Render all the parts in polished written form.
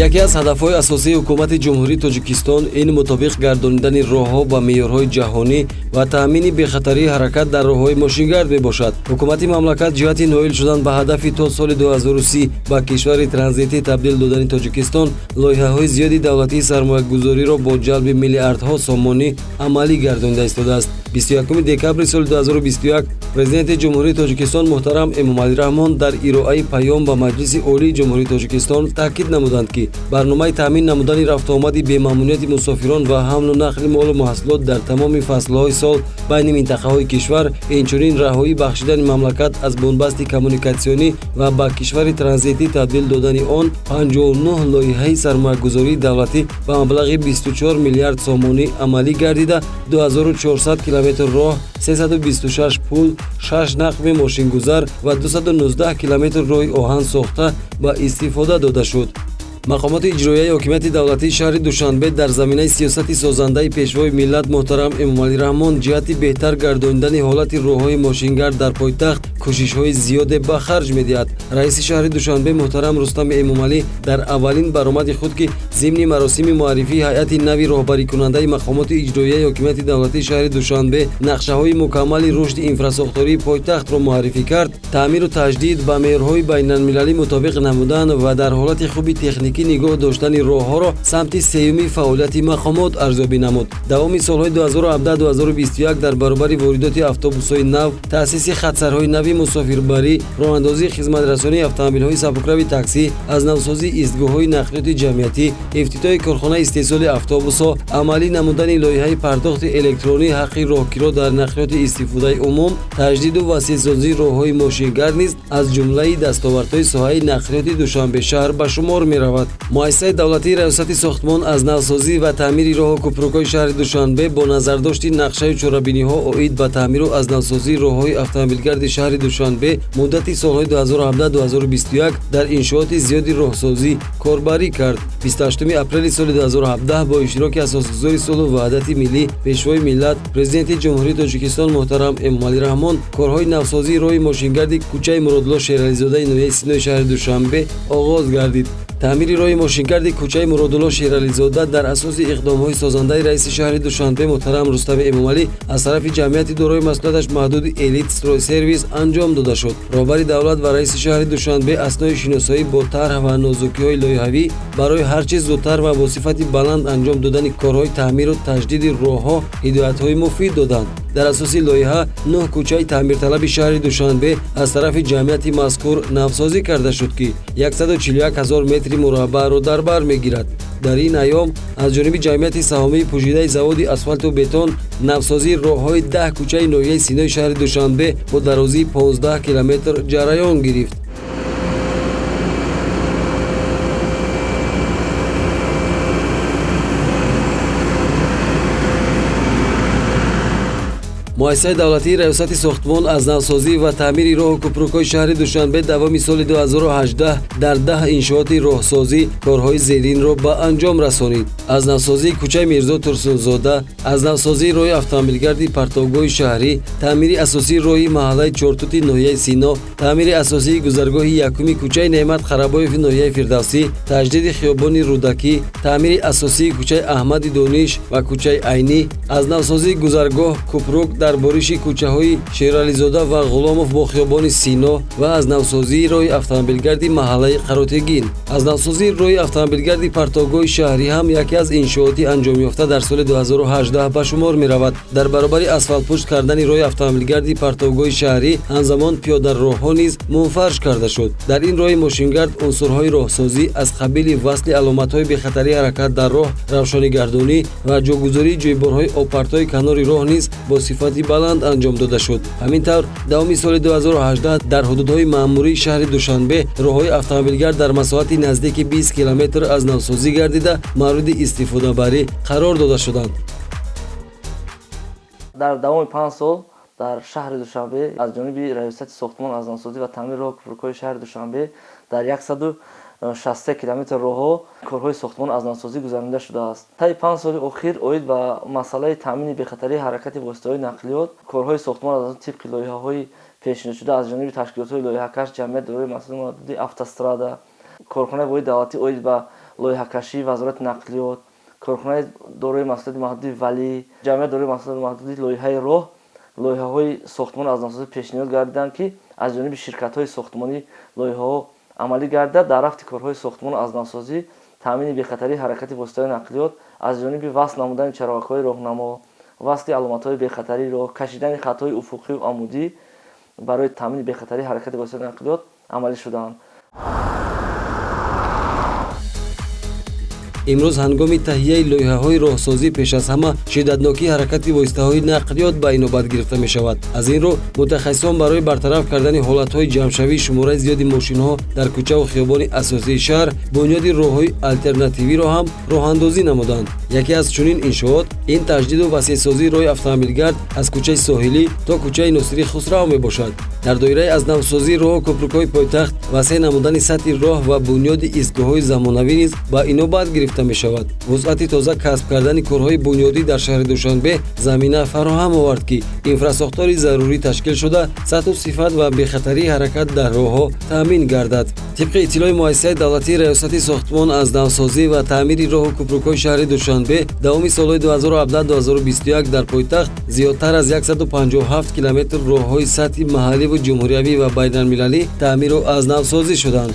Яке аз ҳадафҳои асосии ҳукумати Ҷумҳурии Тоҷикистон ин мутобиқ гардонидани роҳҳо ба меъёрҳои ҷаҳонӣ ва таъмини бехатарии ҳаракат дар роҳҳои мошингард мебошад. Ҳукумати мамлакат ҷиҳати ноил шудан ба ҳадафи то соли 2030 ба кишвари транзитӣ табдил додани Тоҷикистон лоиҳаҳои зиёди давлатии сармоягузориро бо ҷалби миллиардҳо сомонӣ амалӣ гардонида истодааст. 21 декабри соли 2021 Президенти Ҷумҳурии Тоҷикистон муҳтарам Эмомалӣ Раҳмон дар ироаи паём ба Маҷлиси Олии Ҷумҳурии Тоҷикистон таъкид намуданд, ки барномаи таъмин намудани рафтуомади бемамуниятӣ мусофирон ва ҳамлу нақли молу маҳсулот дар тамоми фаслҳои сол байни минтақаҳои кишвар, инчунин раҳоӣ бахшидани мамлакат аз бунбасти коммуникатсионӣ ва ба кишвари транзитӣ табдил додани он 59 лоиҳаи сармоягузории давлатӣ ба маблағи 24 миллиард сомонӣ амалӣ гардида, 2400 километр роҳ, 326 пул, 6 нақби мошингузар ва 219 километр роҳи оҳан сохта ба истифода дода шуд. Мақомоти иҷроияи ҳокимияти давлатии шаҳри Душанбе дар заминаи сиёсати созандаи Пешвои миллат муҳтарам Эмомалӣ Раҳмон ҷиҳати беҳтар гардонидани ҳолати роҳҳои мошингард дар пойтахт кӯшишҳои зиёде ба харҷ медиҳад. Раиси шаҳри Душанбе муҳтарам Рустами Эмомалӣ дар аввалин баромади худ, ки зимни маросими муаррифии ҳайати нави роҳбарикунандаи мақомоти иҷроияи ҳокимияти давлатии шаҳри Душанбе нақшаҳои мукаммали рушди инфрасохтории пойтахтро муаррифӣ кард, таъмиру таҷдид, ба меъёрҳои байналмилалӣ мутобиқ намудан ва дар ҳолати хуби техникӣ нигоҳ доштани роҳҳоро самти сеюми фаъолияти мақомот арзёбӣ намуд. Давоми солҳои 2017-2021 дар баробари воридоти автобусҳои нав, таъсиси хатсарҳои нави мусофирбарӣ, роҳандозии хизматрасонии автомобилҳои сабукрави таксӣ, аз навсозии истгоҳҳои нақлиёти ҷамъиятӣ, ифтитоҳи корхонаи истеҳсоли автобусҳо, амалӣ намудани лоиҳаи пардохти электронии ҳаққи роҳкиро дар нақлиёти истифодаи умум, таҷдиду васеъсозии роҳҳои мошингард низ аз ҷумлаи дастовардҳои соҳаи нақлиёти Душанбешаҳр ба шумор меравад. Муассисаи давлатии Раёсати сохтмон аз навсозӣ ва таъмири роҳу кӯпрукҳои шаҳри Душанбе бо назардошти нақшаю чорабиниҳо оид ба таъмиру аз навсозии роҳҳои автомобилгарди шаҳри Душанбе муддати солҳои 2017-2021 дар иншооти зиёди роҳсозӣ корбарӣ кард. 28 апрели соли 2017 бо иштироки асосгузори сулҳу ваҳдати миллӣ, Пешвои миллат, Президенти Ҷумҳурии Тоҷикистон муҳтарам Эмомалӣ Раҳмон корҳои навсозии роҳи мошингарди кӯчаи Муродулло Шерализодаи ноҳияи Синои шаҳри Душанбе оғоз гардид. Таъмири роҳи мошингарди кӯчаи Муродулло Шерализода дар асоси иқдомҳои созандаи раиси шаҳри Душанбе муҳтарам Рустами Эмомалӣ аз тарафи ҷамъияти дорои масъулияташ маҳдуди «Элит Стройсервис» анҷом дода шуд. Роҳбари давлат ва раиси шаҳри Душанбе аснои шиносоӣ бо тарҳ ва нозукиҳои лоиҳавӣ барои ҳар чиз зудтар ва бо сифати баланд анҷом додани корҳои таъмиру таҷдиди роҳҳо ҳидоятҳои муфид доданд. Дар асоси лоиҳа нӯҳ кӯчаи таъмирталаби шаҳри Душанбе аз тарафи ҷамъияти мазкур навсозӣ карда шуд, ки 141 ҳазор метри мураббаъро дар бар мегирад. Дар ин айём аз ҷониби ҷамъияти саҳомии пӯшидаи заводи асфалту бетон навсозии роҳҳои 10 кӯчаи ноҳияи Синои шаҳри Душанбе бо дарозии 15 километр ҷараён гирифт. Муассисаи давлатии Раёсати сохтмон аз навсозӣ ва таъмири роҳу кӯпрукҳои шаҳри Душанбе давоми соли 2018 дар 10 иншооти роҳсозӣ корҳои зеринро ба анҷом расонид: аз навсозии кӯчаи Мирзо Турсунзода, аз навсозии роҳи автомобилгарди партовгоҳи шаҳрӣ, таъмири асосии роҳи маҳаллаи Чортути ноҳияи Сино, таъмири асосии гузаргоҳи якуми кӯчаи Неъмат Қарабоеви ноҳияи Фирдавсӣ, таҷдиди хиёбони Рӯдакӣ, таъмири асосии кӯчаи Аҳмади Дониш ва кӯчаи Айнӣ, аз навсозии гузаргоҳ кӯпрук дар бориши кӯчаҳои Шерализода ва Ғуломов бо хиёбони Сино ва аз навсозии роҳи автомобилгарди маҳаллаи Қаротегин. Аз навсозии роҳи автомобилгарди партовгоҳи шаҳрӣ ҳам яке аз иншооти анҷомёфта дар соли 2018 ба шумор меравад. Дар баробари асфалтпӯш кардани роҳи автомобилгарди партовгоҳи шаҳрӣ, ҳамзамон пиёдароҳҳо низ мунфарш карда шуд. Дар ин роҳи мошингард унсурҳои роҳсозӣ аз қабили васли аломатҳои бехатарии ҳаракат дар роҳ, равшанигардонӣ ва ҷогузории ҷӯйборҳои обпартои канори роҳ низ бо сифати баланд анҷом дода шуд. Ҳамин тавр, давоми соли 2018 дар ҳудудҳои маъмурии шаҳри Душанбе роҳҳои автомобилгард дар масоҳати наздики 20 километр аз навсозӣ гардида, мавриди истифодабарӣ қарор дода шуданд. Дар давоми 5 сол дар шаҳри Душанбе аз ҷониби Раёсати сохтмон аз навсозӣ ва таъмири роҳу кӯпрукҳои шаҳри Душанбе дар 163 километр роҳҳо корҳои сохтмон аз навсозӣ гузаронида шудааст. Таи 5 соли охир оид ба масъалаи таъмини бехатарии ҳаракати воситаҳои нақлиёт корҳои сохтмон аз тибқи лоиҳаҳои пешниҳодшуда аз ҷониби ташкилотҳои лоиҳакаш, ҷамъият дорои масъулияти маҳдуди «Автострада», корхонаи воҳиди давлатӣ оид ба лоиҳакашии Вазорати нақлиёт, корхонаи дорои масъулияти маҳдуди Валӣ, ҷамъияти дорои масъулияти маҳдуди лоиҳаи роҳ лоиҳаҳои сохтмон аз навсозӣ пешниҳод гардиданд, ки аз ҷониби ширкатҳои сохтмонӣ лоиҳаҳо амалӣ гардида, дар рафти корҳои сохтмон аз навсозӣ таъмини бехатарии ҳаракати воситаҳои нақлиёт аз ҷониби васл намудани чароғакҳои роҳнамо, васли аломатҳои бехатарии роҳ, кашидани хатҳои уфуқию амудӣ барои таъмини бехатарии ҳаракати воситаҳои нақлиёт амалӣ шуданд. Имрӯз ҳангоми таҳияи лоиҳаҳои роҳсозӣ пеш аз ҳама шиддатнокии ҳаракати воситаҳои нақлиёт ба инобат гирифта мешавад. Аз ин рӯ мутахассисон барои бартараф кардани ҳолатҳои ҷамъшавии шумораи зиёди мошинҳо дар кӯчаву хиёбони асосии шаҳр бунёди роҳҳои алтернативиро ҳам роҳандозӣ намуданд. Яке аз чунин иншоот ин таҷдиду васеъсозии роҳи автомобилгард аз кӯчаи Соҳилӣ то кӯчаи Носири Хусрав мебошад. Дар доираи аз навсозии роҳу кӯпрукҳои пойтахт васеъ намудани сатҳи роҳ ва бунёди истгоҳҳои замонавӣ низ ба инобат гирифта мешавад. Вусъати тоза касб кардани корҳои бунёдӣ дар шаҳри Душанбе замина фароҳам овард, ки инфрасохтори зарурӣ ташкил шуда, сатҳу сифат ва бехатарии ҳаракат дар роҳҳо таъмин гардад. Тибқи иттилои муассисаи давлатии Раёсати сохтмон аз навсозӣ ва таъмири роҳу кӯпрукҳои шаҳри Душанбе давоми солҳои 2017-2021 дар пойтахт зиёдтар аз 157 километр роҳҳои сатҳи маҳалливу ҷумҳуриявӣ ва байналмилалӣ таъмиру аз навсозӣ шуданд.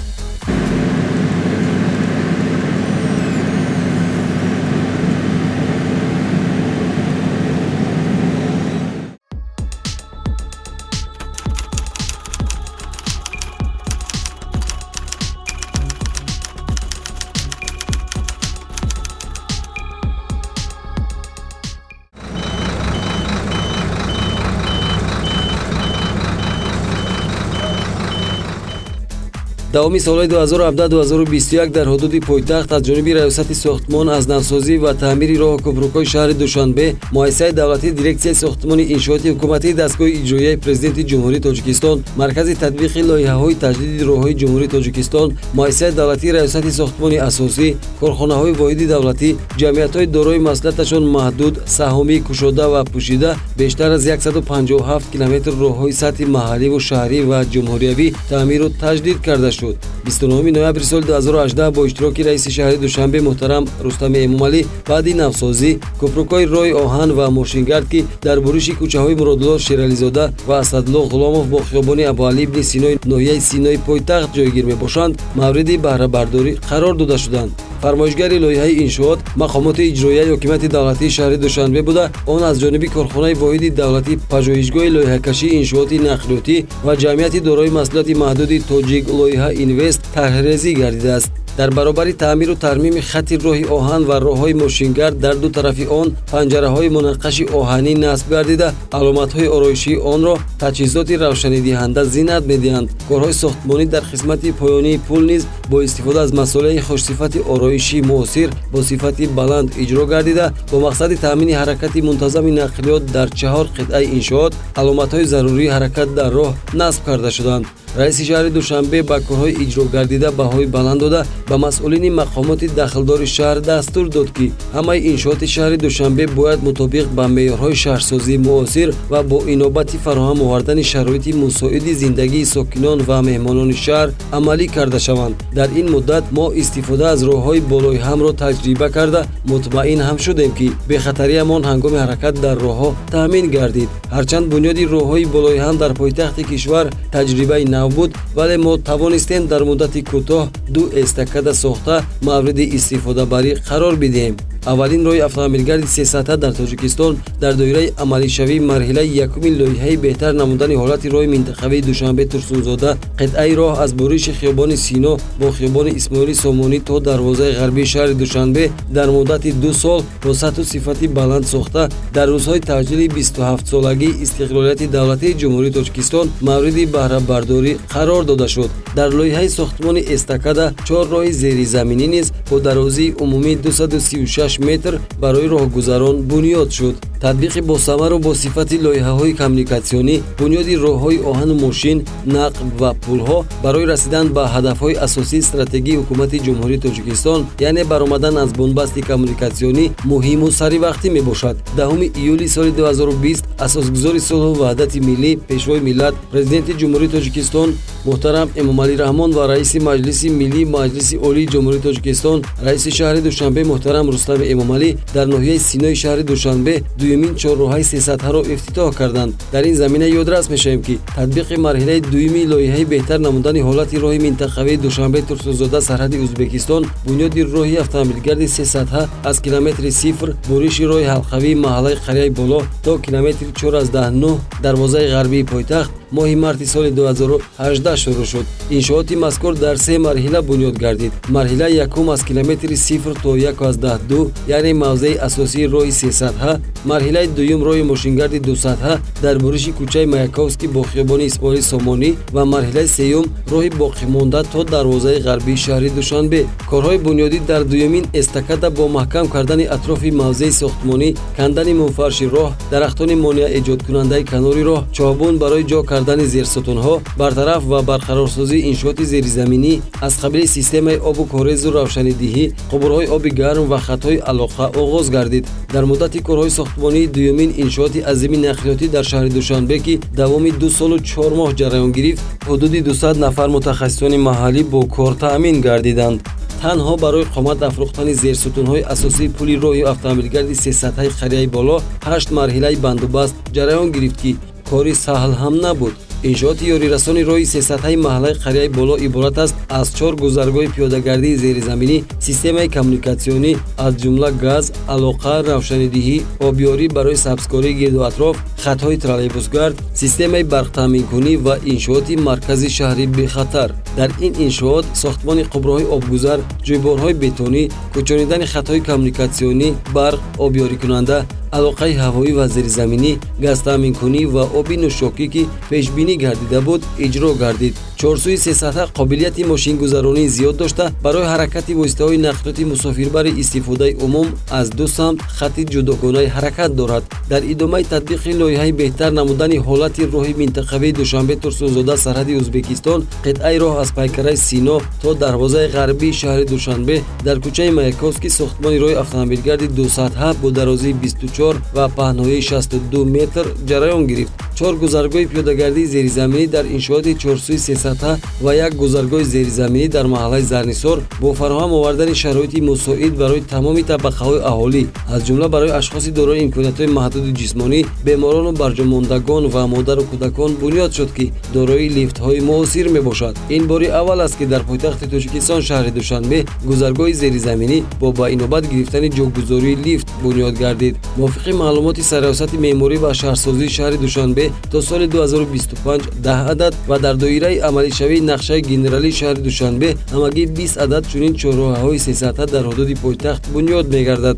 Давоми солҳои 2017-2021 дар ҳудуди пойтахт аз ҷониби Раёсати сохтмон аз навсозӣ ва таъмири роҳу кӯпрукҳои шаҳри Душанбе, муассисаи давлатии дирексияи сохтмони иншооти ҳукуматии дастгоҳи иҷроияи Президенти Ҷумҳурии Тоҷикистон, Маркази татбиқи лоиҳаҳои таҷдиди роҳҳои Ҷумҳурии Тоҷикистон, муассисаи давлатии Раёсати сохтмони асосӣ, корхонаҳои воҳиди давлатӣ, ҷамъиятҳои дорои масъулияташон маҳдуд, саҳомии кушода ва пӯшида бештар аз 157 километр роҳҳои сатҳи маҳалливу шаҳрӣ ва ҷумҳуриявӣ таъмиру таҷдид карда шуд. 29 ноябри соли 2018 бо иштироки раиси шаҳри Душанбе муҳтарам Рустами Эмомалӣ баъди навсозӣ кӯпрукҳои роҳи оҳан ва мошингард, ки дар буриши кӯчаҳои Муродулло Шерализода ва Асадулло Ғуломов бо хиёбони Абуалӣ ибни Синои ноҳияи Синои пойтахт ҷойгир мебошанд, мавриди баҳрабардорӣ қарор дода шуданд. Фармоишгари лоиҳаи иншоот мақомоти иҷроияи ҳокимияти давлатии шаҳри Душанбе буда, он аз ҷониби корхонаи воҳиди давлатӣ пажӯҳишгоҳи лоиҳакашии иншооти нақлиётӣ ва ҷамъияти дорои масъулияти маҳдуди Тоҷик лоиҳа Инвест тарҳрезӣ гардидааст. Дар баробари таъмиру тармими хатти роҳи оҳан ва роҳҳои мошингард дар ду тарафи он панҷараҳои мунаққаши оҳанӣ насб гардида, аломатҳои ороишии онро таҷҳизоти равшанидиҳанда зинат медиҳанд. Корҳои сохтмонӣ дар қисмати поёнии пул низ бо истифода аз масолеҳи хушсифати ороишии муосир бо сифати баланд иҷро гардида, бо мақсади таъмини ҳаракати мунтазами нақлиёт дар чаҳор қитъаи иншоот аломатҳои зарурии ҳаракат дар роҳ насб карда шуданд. Раиси шаҳри Душанбе ба корҳои иҷрогардида баҳои баланд дода, ба масъулини мақомоти дахлдори шаҳр дастур дод, ки ҳамаи иншооти шаҳри Душанбе бояд мутобиқ ба меъёрҳои шаҳрсозии муосир ва бо инобати фароҳам овардани шароити мусоиди зиндагии сокинон ва меҳмонони шаҳр амалӣ карда шаванд. Дар ин муддат мо истифода аз роҳҳои болои ҳамро таҷриба карда, мутмаин ҳам шудем, ки бехатариямон ҳангоми ҳаракат дар роҳҳо таъмин гардид. Ҳарчанд бунёди роҳҳои болои ҳам дар пойтахти кишвар таҷрибаи нав буд, вале мо тавонистем дар муддати кӯтоҳ ду эстакада сохта мавриди истифодабарӣ қарор бидиҳем. Аввалин роҳи автомобилгарди сесатҳа дар Тоҷикистон дар доираи амалишавии марҳилаи якуми лоиҳаи беҳтар намудани ҳолати роҳи минтақавии Душанбе-Турсунзода, қитъаи роҳ аз буриши хиёбони Сино бо хиёбони Исмоили Сомонӣ то дарвозаи ғарбии шаҳри Душанбе дар муддати 2 сол бо сатҳу сифати баланд сохта, дар рӯзҳои таҷлили 27-солагии истиқлолияти давлатии Ҷумҳурии Тоҷикистон мавриди баҳрабардорӣ қарор дода шуд. Дар лоиҳаи сохтмони эстакада 4 роҳи зеризаминӣ низ бо дарозии умумии 236 метр барои роҳгузарон бунёд шуд. Татбиқи босамару бо сифати лоиҳаҳои коммуникатсионӣ, бунёди роҳҳои оҳану мошин, нақб ва пулҳо барои расидан ба ҳадафҳои асосии стратегии ҳукумати Ҷумҳурии Тоҷикистон, яъне баромадан аз бунбасти коммуникатсионӣ муҳиму саривақтӣ мебошад. 10 июли соли 2020 асосгузори сулҳу ваҳдати миллӣ, пешвои миллат, Президенти Ҷумҳурии Тоҷикистон Муҳтарам Эмомалӣ Раҳмон ва раиси Маҷлиси Миллии Маҷлиси Олии Ҷумҳурии Тоҷикистон, раиси шаҳри Душанбе муҳтарам Рустам Эмомалӣ дар ноҳияи Синои шаҳри Душанбе дуюмин чорроҳаи сесатҳаро ифтитоҳ карданд. Дар ин замина ёдрас мешавем, ки татбиқи марҳилаи дуюми лоиҳаи беҳтар намудани ҳолати роҳи минтақавии Душанбе Турсунзода сарҳади Ӯзбекистон, бунёди роҳи автомобилгарди сесатҳа аз километри 0 буриши роҳи ҳалқавии маҳаллаи Қарияи Боло то километри 4,9 дарвозаи ғарбии пойтахт моҳи марти соли 2018 шурӯъ шуд. Иншооти мазкур дар се марҳила бунёд гардид. Марҳилаи якум аз километри 0 то 1,2, яъне мавзеи асосии роҳи сесатҳа, марҳилаи дуюм роҳи мошингарди дусатҳа дар буриши кӯчаи Маяковский бо хиёбони Исмоили Сомонӣ ва марҳилаи сеюм роҳи боқимонда то дарвозаи ғарбии шаҳри Душанбе. Корҳои бунёдӣ дар дуюмин эстакада бо маҳкам кардани атрофи мавзеи сохтмонӣ, кандани мунфарши роҳ, дарахтони монеа эҷодкунандаи канори роҳ, чоҳбун барои ҷо кардани зерсутунҳо, бартараф ва барқарорсозии иншооти зеризаминӣ аз қабили системаи обу корезу равшанидиҳӣ, қубурҳои оби гарм ва хатҳои алоқа оғоз гардид. Дар муддати корҳои сохтмонии дуюмин иншооти азими нақлиётӣ дар шаҳри Душанбе, ки давоми 2 солу 4 моҳ ҷараён гирифт, ҳудуди 200 нафар мутахассисони маҳаллӣ бо кор таъмин гардиданд. Танҳо барои қомат афрӯхтани зерсутунҳои асосии пули роҳи автомобилгарди сесатҳаи Қарияи Боло 8 марҳилаи бандубаст ҷараён гирифт, ки кори саҳл ҳам набуд. Иншооти ёрирасони роҳи сесатҳаи маҳаллаи Қарияи Боло иборат аст аз 4 гузаргоҳи пиёдагардии зеризаминӣ, системаи коммуникатсионӣ аз ҷумла газ, алоқа, равшанидиҳӣ, обёрӣ барои сабзкории гирду атроф, хатҳои троллейбусгард, системаи барқтаъминкунӣ ва иншооти маркази шаҳри бехатар. Дар ин иншоот сохтмони қубурҳои обгузар, ҷӯйборҳои бетонӣ, кӯчонидани хатҳои коммуникатсионӣ, барқ, обёрикунанда, алоқаи ҳавоӣ ва зеризаминӣ, газтаъминкунӣ ва оби нӯшокӣ, ки пешбинӣ гардида буд, иҷро гардид. Чорсӯи сесатҳа қобилияти мошингузаронии зиёд дошта, барои ҳаракати воситаҳои нақлиёти мусофирбари истифодаи умум аз ду самт хатти ҷудогонаи ҳаракат дорад. Дар идомаи татбиқи лоиҳаи беҳтар намудани ҳолати роҳи минтақавии Душанбе Турсунзода сарҳади Ӯзбекистон, қитъаи роҳ аз пайкараи Сино то дарвозаи ғарбии шаҳри Душанбе дар кӯчаи Маяковский сохтмони роҳи автомобилгарди дусатҳа бо дарозии 24 ва паҳноии 62 метр ҷараён гирифт. 4 гузаргоҳи пиёдагардии зеризаминӣ дар иншооти чорсӯи сесатҳа ва як гузаргоҳи зеризаминӣ дар маҳаллаи Зарнисор бо фароҳам овардани шароити мусоид барои тамоми табақаҳои аҳолӣ, аз ҷумла барои ашхоси дорои имкониятҳои маҳдуди ҷисмонӣ, беморону барҷомондагон ва модару кӯдакон бунёд шуд, ки дорои лифтҳои муосир мебошад. Ин бори аввал аст, ки дар пойтахти Тоҷикистон шаҳри Душанбе гузаргоҳи зеризаминӣ бо ба инобат гирифтани ҷогузории лифт бунёд гардид. Мувофиқи маълумоти Сарраёсати меъморӣ ва шаҳрсозии шаҳри Душанбе то соли 2025 10 адад ва дар доираи амалишавии нақшаи генералии шаҳри Душанбе ҳамагӣ 20 адад чунин чорроҳаҳои сесатҳа дар ҳудуди пойтахт бунёд мегардад.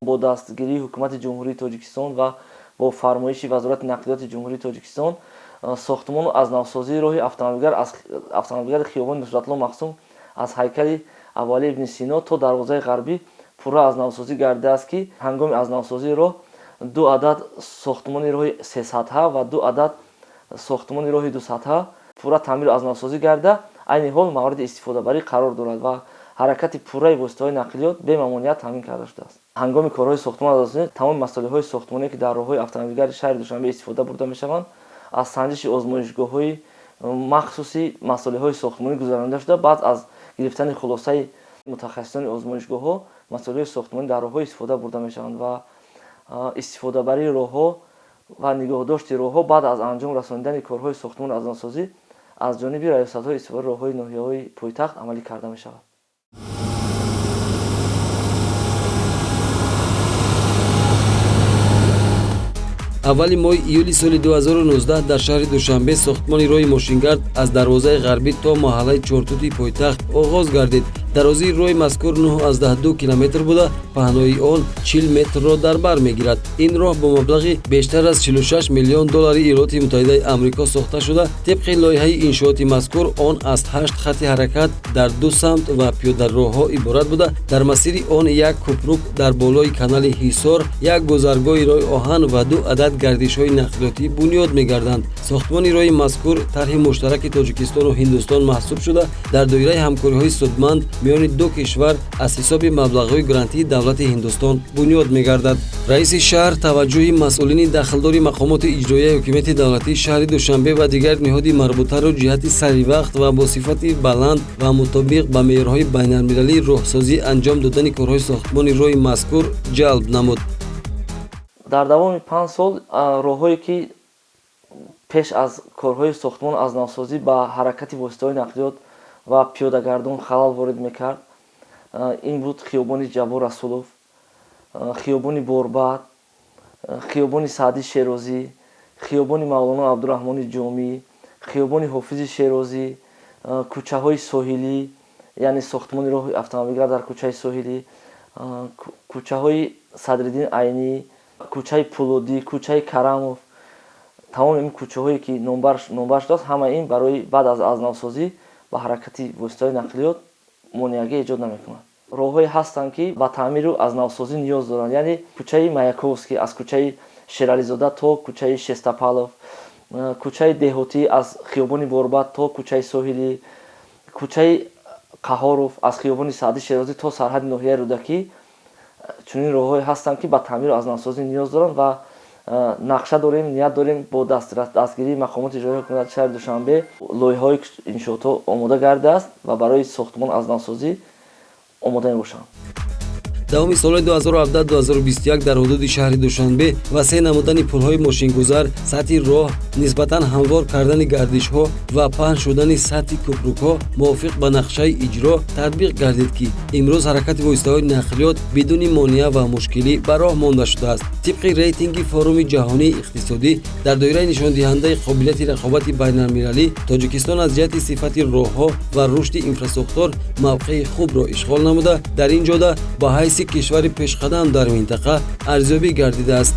Бо дастгирии Ҳукумати Ҷумҳурии Тоҷикистон ва бо фармоиши Вазорати нақлиёти Ҷумҳурии Тоҷикистон сохтмону аз навсозии роҳи автомобилгарди хиёбони Нусратулло Махсум аз ҳайкали Абуалӣ ибни Сино то дарвозаи ғарбӣ пурра аз навсозӣ гардидааст, ки ҳангоми аз навсозии роҳ 2 адад сохтмони роҳи сесатҳа ва 2 адад сохтмони роҳи дусатҳа пурра таъмиру аз навсозӣ гардида, айни ҳол мавриди истифодабарӣ қарор дорад ва ҳаракати пурраи воситаҳои нақлиёт бемамоният таъмин карда шудааст. Ҳангоми корҳои сохтмон тамоми масолеҳҳои сохтмоние, ки дар роҳҳои автомобилгарди шаҳри Душанбе истифода бурда мешаванд, аз санҷиши озмоишгоҳҳои махсуси масолеҳҳои сохтмонӣ гузаронида шуда, баъд аз гирифтани хулосаи мутахассисони озмоишгоҳҳо масолеҳҳои сохтмонӣ дар роҳҳо истифода бурда мешаванд ва истифодабарии роҳҳо ва нигоҳдошти роҳҳо баъд аз анҷом расонидани корҳои сохтмону аз навсозӣ аз ҷониби раёсатҳои истифодаи роҳҳои ноҳияҳои пойтахт амалӣ карда мешавад. Аввали моҳи июли соли 2019 дар шаҳри Душанбе сохтмони роҳи мошингард аз дарвозаи ғарбӣ то маҳаллаи Чортути пойтахт оғоз гардид. Дарозии роҳи мазкур 9,2 километр буда, паҳноии он 40 метрро дар бар мегирад. Ин роҳ бо маблағи бештар аз 46 миллион доллари Иёлоти Муттаҳидаи Амрико сохта шуда, тибқи лоиҳаи иншооти мазкур он аз ҳашт хати ҳаракат дар ду самт ва пиёдароҳҳо иборат буда, дар масири он як кӯпрук дар болои канали Ҳисор, як гузаргоҳи роҳи оҳан ва ду адад гардишҳои нақлиётӣ бунёд мегарданд. Сохтмони роҳи мазкур тарҳи муштараки Тоҷикистону Ҳиндустон маҳсуб шуда, дар доираи ҳамкориҳои судманд миёни ду кишвар аз ҳисоби маблағҳои грантии давлати Ҳиндустон бунёд мегардад. Раиси шаҳр таваҷҷӯҳи масъулини дахлдори мақомоти иҷроияи ҳокимияти давлатии шаҳри Душанбе ва дигар ниҳоди марбутаро ҷиҳати саривақт ва бо сифати баланд ва мутобиқ ба меъёрҳои байналмилалии роҳсозӣ анҷом додани корҳои сохтмони роҳи мазкур ҷалб намуд. Дар давоми 5 сол роҳҳое, ки пеш аз корҳои сохтмон аз навсозӣ ба ҳаракати воситаҳои нақлиёт ва пиёдагардон халал ворид мекард, ин буд хиёбони Ҷаббор Расулов, хиёбони Борбад, хиёбони Саъдӣ Шерозӣ, хиёбони Мавлоно Абдураҳмони Ҷомӣ, хиёбони Ҳофизи Шерозӣ, кӯчаҳои соҳилӣ, яъне сохтмони роҳи автомобилгард дар кӯчаи соҳилӣ, кӯчаҳои Садриддин Айнӣ, кӯчаи Пулодӣ, кӯчаи Карамов. Тамоми ин кӯчаҳое, ки номбар шудааст, ҳамаи ин барои баъд аз азнавсозӣ ба ҳаракати воситаҳои нақлиёт монеагӣ эҷод намекунад. Роҳҳое ҳастанд, ки ба таъмиру азнавсозӣ ниёз доранд, яъне кӯчаи Маяковский аз кӯчаи Шерализода то кӯчаи Шестопалов, кӯчаи Деҳотӣ аз хиёбони Борбад то кӯчаи соҳилӣ, кӯчаи Қаҳоров аз хиёбони Саъдӣ Шерозӣ то сарҳади ноҳияи Рӯдакӣ. Чунин роҳҳое ҳастанд, ки ба таъмиру азнавсозӣ ниёз доранд ва нақша дорем, ният дорем бо дастгирии мақомоти иҷроияи ҳокимияти шаҳри Душанбе лоиҳаҳои иншоотҳо омода гардидааст ва барои сохтмон аз навсозӣ омода мебошанд. Давоми солҳои 2017-2021 дар ҳудуди шаҳри Душанбе васеъ намудани пулҳои мошингузар, сатҳи роҳ, нисбатан ҳамвор кардани гардишҳо ва паҳн шудани сатҳи кӯпрукҳо мувофиқ ба нақшаи иҷро татбиқ гардид, ки имрӯз ҳаракати воситаҳои нақлиёт бидуни монеа ва мушкилӣ ба роҳ монда шудааст. Тибқи рейтинги Форуми ҷаҳонии иқтисодӣ дар доираи нишондиҳандаи қобилияти рақобати байналмилалӣ, Тоҷикистон аз ҷиҳати сифати роҳҳо ва рушди инфрасохтор мавқеи хубро ишғол намуда, дар ин ҷода ба ҳайси кишвари пешқадам дар минтақа арзёбӣ гардидааст.